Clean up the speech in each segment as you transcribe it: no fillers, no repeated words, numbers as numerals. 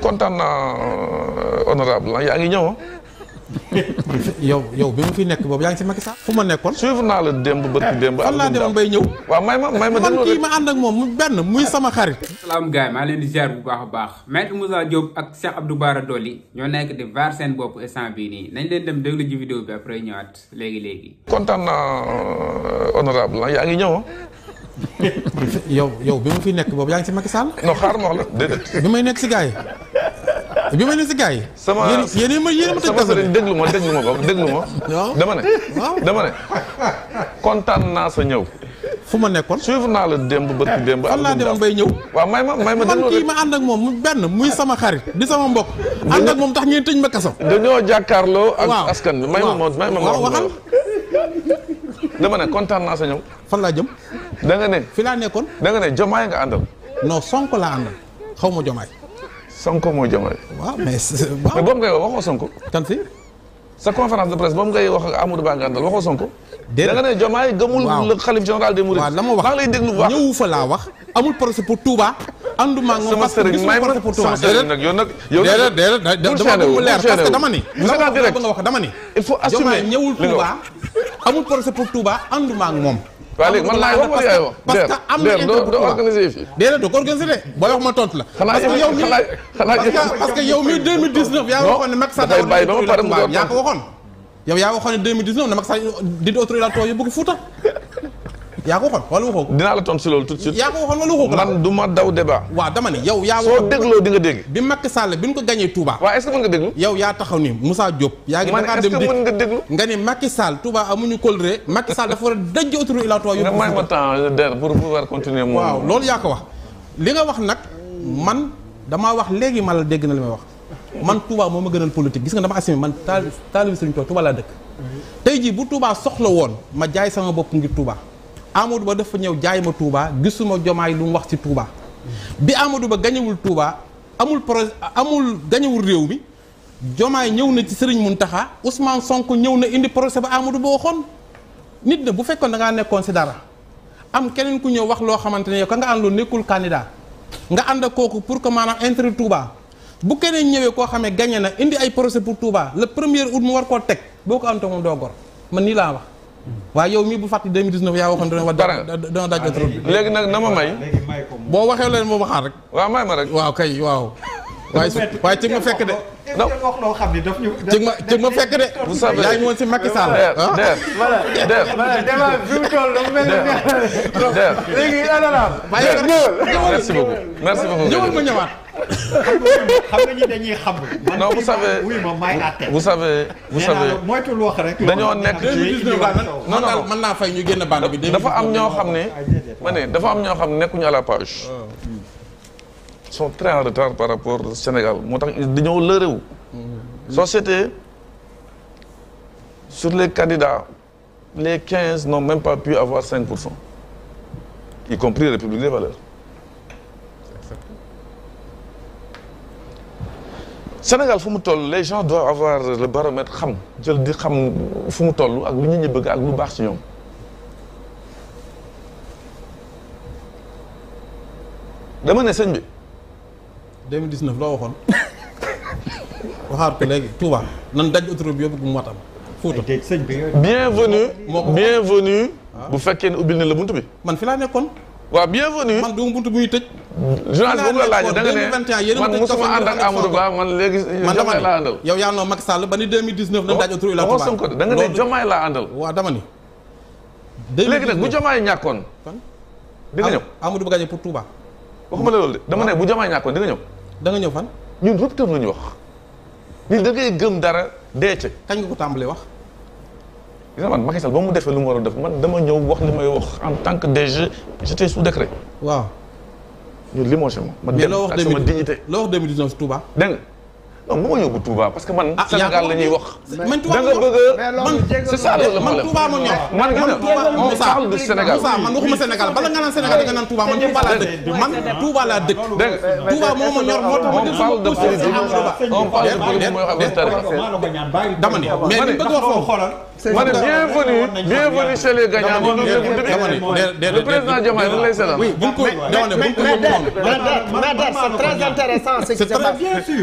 kontaan naa honorable la yaa ngi ñëw. yow bi mu fi nekk boobu yaa ngi si Macky Sall. fu ma nekkoon. suivre naa la démb bërki démb. fan laa demoon bay ñëw. waaw may ma man kii ma ànd ak moom benn muy sama xarit. salaam gars yi maa leen di ziar bu baax a baax Maître Moussa Diop ak Cheikh Abdou Bara Dolly ñoo nekk di vaar seen bopp instant bii nii nañ leen dem déglu ji vidéo bi après ñëwaat léegi. kontaan naa honorable la yaa ngi ñëw. yow bi mu fi nekk boobu yaa ngi si Macky Sall. non xaar ma wax la déedéet. bi may nekk si gars yi. bi may nekk si gars yi. yéen ma tëj kaso bi déglu ma dama ne kontaan naa sa ñëw. fu ma nekkoon. suivre naa la démb bërki démb. fan laa demoon bay ñëw. waaw may ma man kii ma ànd ak moom benn muy sama xarit di sama mbokk. ànd ak moom tax ngeen tëj ma kaso. dañoo jàkkaarloo ak askan bi. may ma waxal. dama ne kontaan naa sa ñëw. fan laa jëm. da nga ne. fi laa nekkoon. da nga ne Diomaye nga àndal. non Sonko laa àndal xaw ma Diomaye. Sonko mooy Diomaye. waaw mais boobu ngay wax waxoo Sonko. kan si. sa conférence de presse boobu ngay wax ak Amadou Ba nga àndal waxoo Sonko. déedéet da nga ne Diomaye gëmul le khalife général des Mourides. waaw la ma wax maa ngi lay déglu bu baax ñëwu fa laa wax. amul procès pour Touba. ànduma ak moom parce que gisuma procès pour Touba. déedéet dama bëgg mu leer parce que dama ni. la nga wax dama ni. il faut assumer Diomaye ñëwul Touba. amul procès pour Touba ànduma ak moom. waaw léegi man laay wax wala yaay wax. parce que am na doo organiser fii. déedéet doo ko organiser de booy wax ma tontu la. parce que yow mi 2019 yaa waxoon ne Macky Sall dafay bàyyi ba ma pare mu doon yaa ko waxoon. yow yaa waxoon ne 2019 ne Macky Sall di autorisé la tooy bëgg Fuuta. yaa ko waxoon wala waxoo ko. dinaa la tontu si loolu tout de suite. yaa ko waxoon wala waxoo ko. man du ma daw débat. waaw dama ni yow yaa soo dégloo di nga dégg. bi Macky Sall bi ñu ko gagné Touba. waaw est-ce que mën nga déglu. yow yaa taxaw ni Moussa Diop. yaa ngi Dakar dem est-ce que mën nga déglu. nga ni Macky Sall Touba amuñu kóllëre Macky Sall dafa war a daj autorisé la tooy. nga may ma temps der pour pouvoir continuer. waaw loolu yaa ko wax. li nga wax nag man damaa wax léegi ma la dégg na li may wax man Touba moo ma gënal politique gis nga dama assumé man taalibi Sëriñ Touba laa dëkk. tey jii bu Touba soxla woon ma jaay sama bopp ngir Touba Amadou Ba dafa ñëw jaay ma Touba gisuma Diomaye lu mu wax ci Touba bi Amadou Ba gañewul Touba amul gañewul réew mi Diomaye ñëw na ci Serigne Mountakha Ousmane Sonko ñëw na indi procès ba Amadou Ba waxoon nit na bu fekkoon da ngaa nekkoon si dara am keneen ku ñëw wax loo xamante ne yow ka nga àndoon nekkul candidat nga ànd ak kooku pour que maanaam intérêt Touba bu keneen ñëwee koo xamee gagné na indi ay procès pour Touba le 1er août mu war koo teg boo ko amtoo moom doo gor man nii laa wax. waaye yow mii bu fàttali 2019 yaa waxoon dana daj trop bi. léegi nag na ma may. boo waxee leen moo waxaat rek. waaw may ma rek. waaw kay waaw. waaye ci ma fekk de. non wax loo xam ni daf ñu. ci ma fekk de. vous savez yaa ngi woon si Macky Sall. voilà débat bi mu toll dafa mel ni. léegi merci beaucoup merci beaucoup. ñëwal ma ñëwaat. xam nga ñi dañuy xam. non vous savez wuy ma may àtte. vous savez moytul wax rek. dañoo nekk ci 2019 non non mën naa fay ñu génn bande bi. dafa am ñoo xam ne. ma ne dafa am ñoo xam ne nekkuñu à la page. sont très en retard par rapport au Sénégal moo tax dañoo lërewu. Société sur les candidats les 15 n'ont même pas pu avoir 5%, y compris République des Valeurs. Sénégal fu mu toll les gens doivent avoir le baromètre xam jël di xam fu mu toll ak lu nit ñi bëgg ak lu baax ci ñoom. dama ne sëñ bi. 2019 loo waxoon waxaat ko léegi Touba nan daj autoroute bi yóbbu bu mu matam Fouta. bienvenue bu fekkee ne ubbil na la buntu bi. man fi laa nekkoon. waaw bienvenue man du buntu bu ñuy tëj. journaliste boobu la laaj da nga ne man mosuma ànd ak Amadou Ba man léegi Diomaye laa àndal. yow yaa noo Macky Sall ba ni 2019 nan daj autoroute la Touba Sonko da nga ne Diomaye laa àndal. waaw dama ni. léegi nag bu Diomaye ñàkkoon. di nga ñëw Amadou Ba gagné pour Touba. waxuma la loolu de dama ne bu Diomaye ñàkkoon di nga ñëw. da nga ñëw fan. ñun rupture la ñu wax. ni da ngay gëm dara dee ca. kañ nga ko tàmbalee wax. gis nga man Macky Sall ba mu defee lu mu war a def man dama ñëw wax li may wax en tant que DG j'étais sous décret. waaw. ñu limogé ma. ma dem ak sama dignité. loo wax 2019 Touba. dégg nga non bu ma yóbbu Touba parce que man. Sénégal la ñuy wax. man Touba da nga bëgg c'est ça le man Touba moo ñor. man on parle du Sénégal. Moussa man waxuma Sénégal bala nga naan Sénégal da nga naan Touba man Touba laa dëkk man Touba laa dëkk. dégg nga Touba moo ma ñor moo tax ma def on parle de politique on parle de politique mooy wax dama ni mais li bëgg wax foofu. ma ne bienvenue chez les gagnants. le président Diomaye dañ lay seetal. oui buñ ko dama ne buñ ko yóbbu noonu. mais c'est très intéressant ce qui se passe.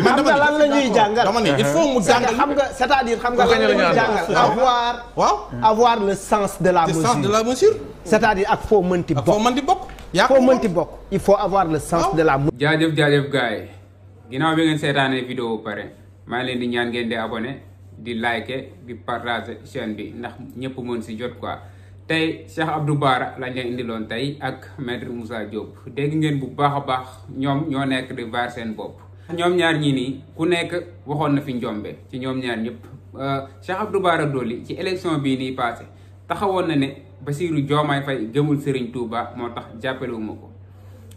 man xam nga lan la ñuy jàngal. dama ne il faut mu jàngal. xam nga c'est-à-dire xam nga lan la ñuy jàngal. avoir le sens de la mesure. le sens de la mesure. c'est-à-dire ak foo mënti bokk. foo mënti bokk. foo mënti bokk. il faut avoir le sens de la mesure. jaajëf gars yi ginnaaw bi ngeen seetaanee vidéo ba pare maa ngi leen di ñaan ngeen di abonné di liker di partager chaîne bi ndax ñëpp mën si jot quoi. tey Cheikh Abdou Bara lañ leen indiloon tey ak maître Moussa Diop dégg ngeen bu baax a baax ñoom ñoo nekk di vaar seen bopp. ñoom ñaar ñii nii ku nekk waxoon na fi njombe ci ñoom ñaar ñëpp Cheikh Abdou Bara Dolly ci élection bii nii passé taxawoon na ne Bassirou Diomaye Faye gëmul Serigne Touba moo tax jàppalewuma ko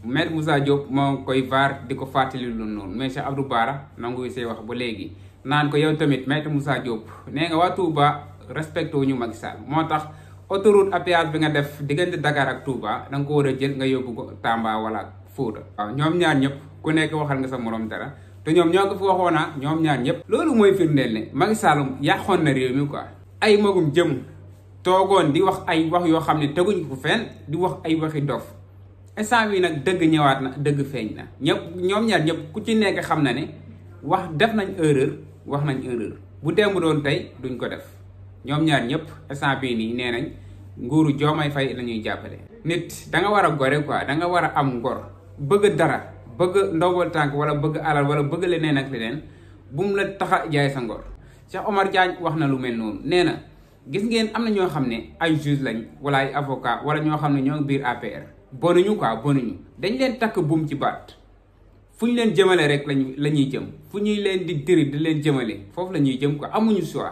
maître Moussa Diop moo koy vaar di ko fàttali lu noonu mais Cheikh Abdou Bara nangu see wax ba léegi naan ko yow tamit maître Moussa Diop nee nga waa Touba respecté wu ñu Macky Sall moo tax autoroute à péage bi nga def diggante Dakar ak Touba da nga ko war a jël nga yóbbu ko Tamba wala Fouta. waaw ñoom ñaar ñëpp ku nekk waxal nga sa morom dara te ñoom ñoo ko fi waxoona ñoom ñaar ñëpp. loolu mooy firndeel ne Macky Sall yàqoon na réew mi quoi. ay magum jëm toogoon di wax ay wax yoo xam ne teguñ ko fenn di wax ay waxi dof instant bi nag dëgg ñëwaat na dëgg feeñ na ñoom ñaar ñëpp ku ci nekk xam na ne wax def nañ erreur wax nañ erreur bu démb doon tey duñ ko def. ñoom ñaar ñëpp instant bii nii nee nañ nguuru Diomaye Faye la ñuy jàppale. nit da nga war a gore quoi da nga war a am ngor bëgg dara bëgg ndombal tànk wala bëgg alal wala bëgg leneen ak leneen bu mu la tax a jaay sa ngor. Cheikh Omar Diagne wax na lu mel noonu nee na gis ngeen am na ñoo xam ne ay juge lañ wala ay avocat wala ñoo xam ne ñoo ngi biir APR. bonuñu quoi bonuñu dañ leen takk buum ci baat fu ñu leen jëmale rek la ñuy jëm fu ñuy leen di diri di leen jëmale foofu la ñuy jëm quoi amuñu choix.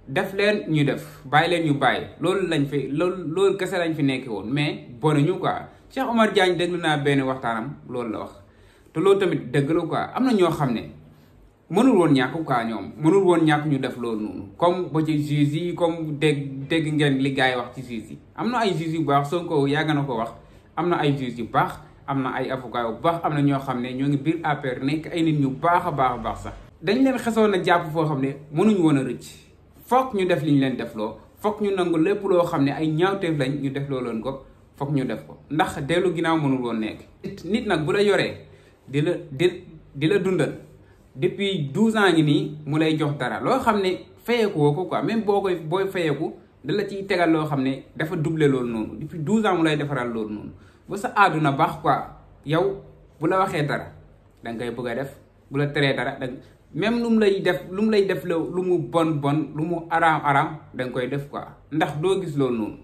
def leen ñu def bàyyi leen ñu bàyyi loolu lañ fi loolu kese lañ fi nekkee woon mais bonuñu quoi Cheikh Omar Diagne déglu naa benn waxtaanam loolu la wax te loolu tamit dëgg la quoi am na ñoo xam ne mënul woon ñàkk quoi ñoom mënul woon ñàkk ñu def loolu noonu comme ba ci juge yi comme dégg ngeen li gars yi wax ci juge yi am na ay juge yu baax Sonko yàgg na ko wax am na ay juge yu baax am na ay avocat yu baax am na ñoo xam ne ñoo ngi biir APR nekk ay nit ñu baax a baax sax dañ leen xesoon a jàpp foo xam ne mënuñu woon a rëcc fokk ñu def li ñu leen def loo fokk ñu nangu lépp loo xam ne ay ñaawteef lañ ñu def loo leen ko fokk ñu def ko ndax dellu ginnaaw mënul woon nekk. nit nag bu la yoree di la dundal depuis 12 ans ngi nii mu lay jox dara loo xam ne fayeeku woo ko quoi même booy fayeeku da la ciy tegal loo xam ne dafa doublé loolu noonu depuis 12 ans mu lay defaral loolu noonu ba sa àdduna baax quoi yow bu la waxee dara da nga koy bëgg a def bu la teree dara même lu mu lay def lu mu bon lu mu araam da nga koy def quoi ndax doo gis loolu noonu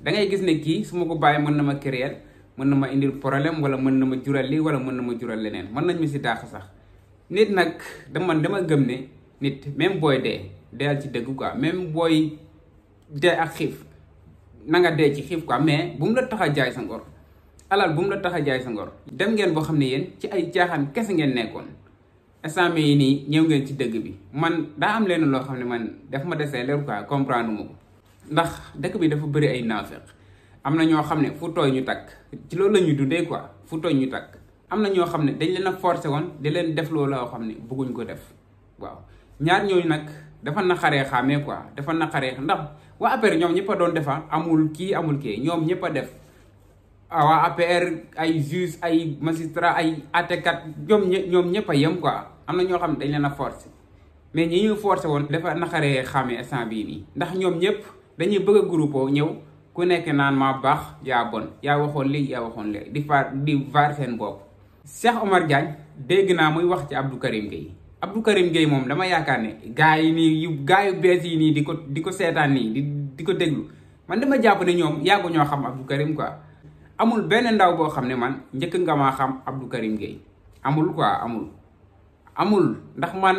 da ngay gis ne kii su ma ko bàyyi mën na ma créer mën na ma indil problème wala mën na ma jural lii wala mën na ma jural leneen mën nañ ma si dàq sax nit nag dama gëm ne nit même booy deyal ci dëgg quoi même booy dee ak xiif na nga dee ci xiif quoi mais bu mu la tax a jaay sa ngor alal bu mu la tax a jaay sa ngor dem ngeen boo xam ne yéen ci ay caaxaan kese ngeen nekkoon instant yi nii ñëw ngeen ci dëgg bi man daa am leen loo xam ne man daf ma desee leer quoi comprendre ma ko ndax dëkk bi dafa bëri ay naafeq am na ñoo xam ne fu tooy ñu takk ci loolu la ñuy dundee quoi fu tooy ñu takk am na ñoo xam ne dañ leen a forcé woon di leen def loolu loo xam ne bëgguñ ko def waaw ñaar ñooñu nag dafa naqaree xàmmee quoi dafa naqaree ndax waa APR ñoom ñëpp a doon defa amul kii ñoom ñëpp a def waa APR ay juge ay magistrat ay àttekat ñoom ñëpp a yem quoi am na ñoo xam ne dañ leen a forcé mais ñi ñu forcé woon dafa naqaree xàmmee instant bii nii ndax ñoom ñëpp dañuy bëgg a groupe ñëw ku nekk naan maa baax yaa bon yaa waxoon lii yaa waxoon léegi di vaar seen bopp. Cheikh Omar Diagne dégg naa muy wax ci Abdou Karim Gueye moom dama yaakaar ne gars yi nii gars yu bees yi nii di ko seetaan nii di ko déglu man dama jàpp ne ñoom yàggu ñoo xam Abdou Karim quoi amul benn ndaw boo xam ne man njëkk nga maa xam Abdou Karim Gueye amul quoi amul ndax man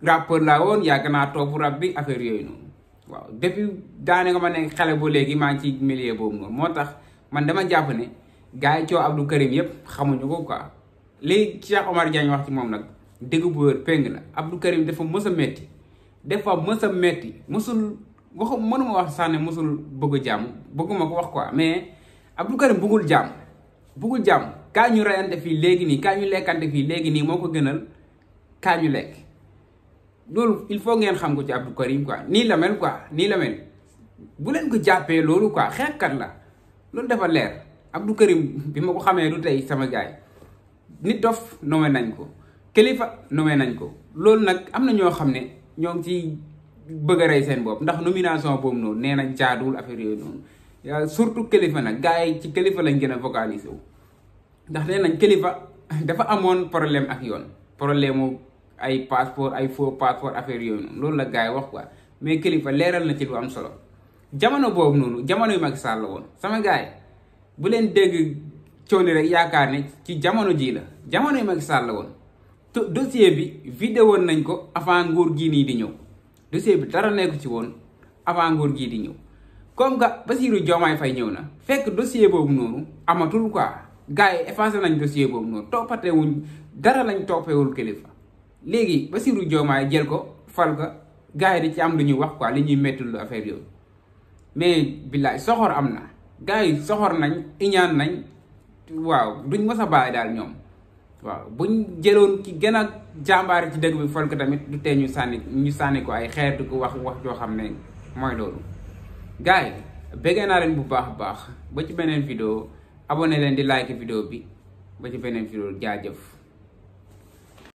rappeur laa woon yàgg naa topp rap bi affaire yooyu noonu waaw depuis daane nga ma ne xale ba léegi maa ngi ci milieu boobu noonu moo tax man dama jàpp ne gars yi coow Abdou Karim yëpp xamuñu ko quoi léegi Cheikh Omar Diagne wax ci moom nag dégg bu wër péng la Abdou Karim dafa mës a metti dafa mës a metti mësul waxu mënuma wax sax ne mësul bëgg jàmm bëgguma ko wax quoi mais Abdou Karim bëggul jàmm kaa ñu reyante fii léegi nii kaa ñu lekkante fii léegi nii moo ko gënal kaa ñu lekk loolu il faut ngeen xam ko ci Abdou Karim quoi nii la mel quoi nii la mel bu leen ko jàppee loolu quoi xeexkat la loolu dafa leer Abdou Karim bi ma ko xamee du tey sama gaay nit dof nommé nañ ko kilifa nommé nañ ko loolu nag am na ñoo xam ne ñoo ngi ci bëgg a rey seen bopp ndax nomination boobu noonu nee nañ jaaduwul affaire yooyu noonu surtout kilifa nag gars yi ci kilifa lañ gën a focaliser wu ndax nee nañ kilifa dafa amoon problème ak yoon problème mu ay passeport ay faux passeport affaire yooyu noonu loolu la gars yi wax quoi mais kilifa leeral na ci lu am solo jamono boobu noonu jamono yu Macky Sall la woon sama gars yi bu leen dégg cooli rek yaakaar ne ci jamono jii la jamono yu Macky Sall la woon dossier bi vidéo woon nañ ko avant nguur gii nii di ñëw dossier bi dara nekk ci woon avant nguur gii di ñëw comme que Bassirou Diomaye Faye ñëw na fekk dossier boobu noonu amatul quoi gars yi effacé nañ dossier boobu noonu toppatewuñ dara lañ toppewul kilifa léegi Bassirou Diomaye jël ko fal ko gars yi di ci am lu ñuy wax quoi li ñuy mettul lu affaire yooyu mais billaay soxor am na gars yi soxor nañ iñaan nañ waaw duñ mës a bàyyi daal ñoom waaw buñ jëloon ki gën a jàmbaari ci dëgg bi fal ko tamit du tee ñu sànni ko ay xeer du ko wax joo xam ne mooy loolu gars yi bëggee naa leen bu baax a baax ba ci beneen vidéo abonné leen di like vidéo bi ba ci beneen vidéo jaajëf